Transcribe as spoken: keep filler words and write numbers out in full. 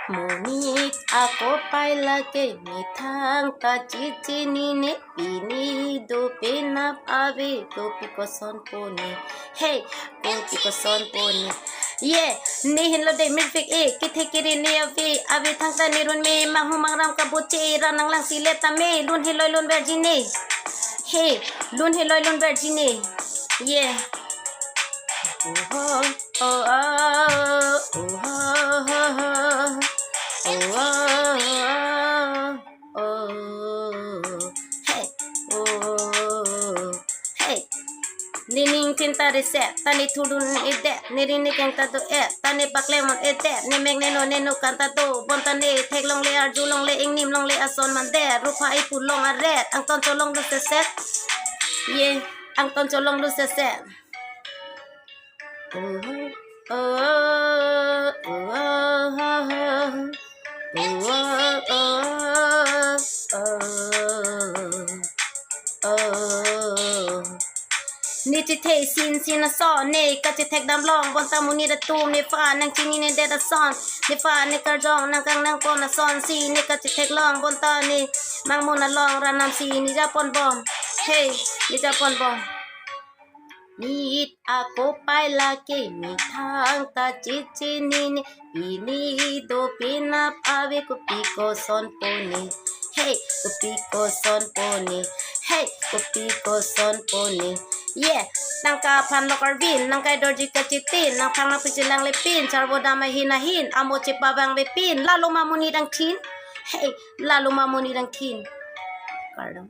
Monit ako pai lake methang ta chichinine, pini do penap ave kopi kosonpone. Hey, kopi kosonpone. Ye, ne hinlo de mirpik e, kithekiri ne ave, ave thangta ne run me, manghu mangram kaboche, ranang lang silet tame, lun hiloi lun virgin e. Hey, lun hiloi lun virgin e. Ye. Oh, oh, oh, oh, oh, oh, oh, oh, oh, oh, oh, hey, oh, hey. Nening thin ta reset, ta ne thudun edet, ne rini keng ta do et, ta ne paklemon edet, ne mek ne no ne no kan ta do, bonta ne theklongle arjulongle ingnim longle ason mande, rupha ipu long aret, angton cholong do seset. Ye, angton cholong do seset. Oh, oh, oh, oh, oh, oh, oh, oh. Ne chethei sin sin ason, ne kachethek damlong, bonta monit atum nephan nangchininedet ason, nephan ne karjong nangkang nangpon ason si, ne kachethek long, bonta ne mangmun along ranam si, ne japon bom. Hey, ne japon bom. Monit ako pai lake methang ta chichinine, pini do penap ave kopi kosonpone. Hey, kopi kosonpone. Hey, kopi kosonpone. Ye, tangka aphan lok arvin, nangkai dorji kachitin, nangphang nangpi chelang lepin, charvo dam ahin ahin, amo chepavang vepin, lalo ma monit angthin. Hey, lalo ma monit angthin. Kardom.